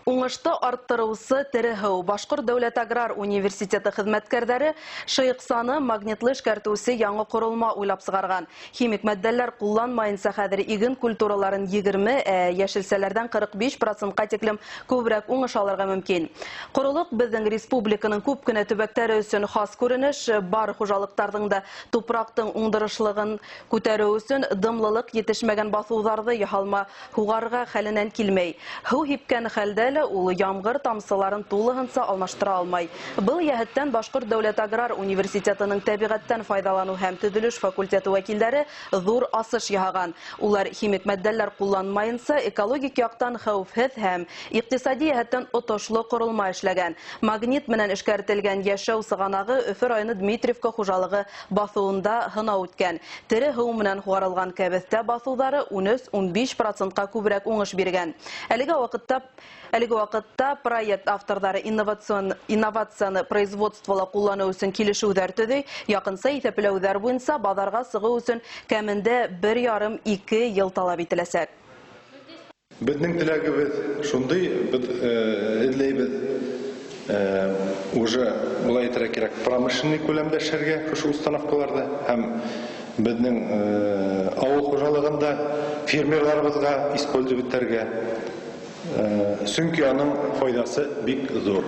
Уңышты арттырыусы тере һыу. Башҡорт дәүләт аграр университеты хеҙмәткәрҙәре шыйыҡсаны магнитлы эшкәртеүсе яңы ҡоролма уйлап сығарған. Химик матдәләр ҡулланмайынса хәҙер иген культураларын 20, ә йәшелсәләрҙән 45%-ҡа тиклем күберәк уңыш алырға мөмкин. Ҡоролоҡ беҙҙең республиканың күп кенә төбәктәре өсөн хас күренеш. Бар хужалыҡтарҙың да тупраҡтың уңдырышлығын күтәреү өсөн дымлылыҡ етешмәгән баҫыуҙарҙы яһалма һуғарырға хәленән килмәй. Һыу һипкән хәлдә лә ул ямғыр тамсыларын тулыһынса алмаштыра алмай. Был йәһәттән Башҡорт дәүләт аграр университетының тәбиғәттән файҙаланыу һәм төҙөлөш факультеты вәкилдәре ҙур асыш яһаған. Улар химик матдәләр ҡулланмайынса экологик яҡтан хәүефһеҙ һәм иҡтисади йәһәттән отошло ҡоролма эшләгән. Магнит менән эшкәртелгән йәшәү сығанағы Өфө районы Дмитриевка хужалығы баҫыуында һынау үткән. Тере һыу менән һуғарылған кәбеҫтә баҫыуҙары 13-15%-ҡа күберәк уңыш биргән. Әлеге ваҡытта проект авторҙары инновацияны производствола ҡулланыу өсөн килешеүҙәр төҙөй, яҡынса иҫәпләүҙәр буйынса баҙарға сығыу өсөн кәмендә 1,5-2 йыл талап ителәсәк. Беҙҙең теләгебеҙ шундай, беҙ эҙләйбеҙ, уже былай әйтергә кәрәк, промышленный күләмдә эшләргә ошо установкаларҙы һәм беҙҙең ауыл хужалығында фермерларыбыҙға использовать итергә. Сөнки аның файҙасы бик ҙур.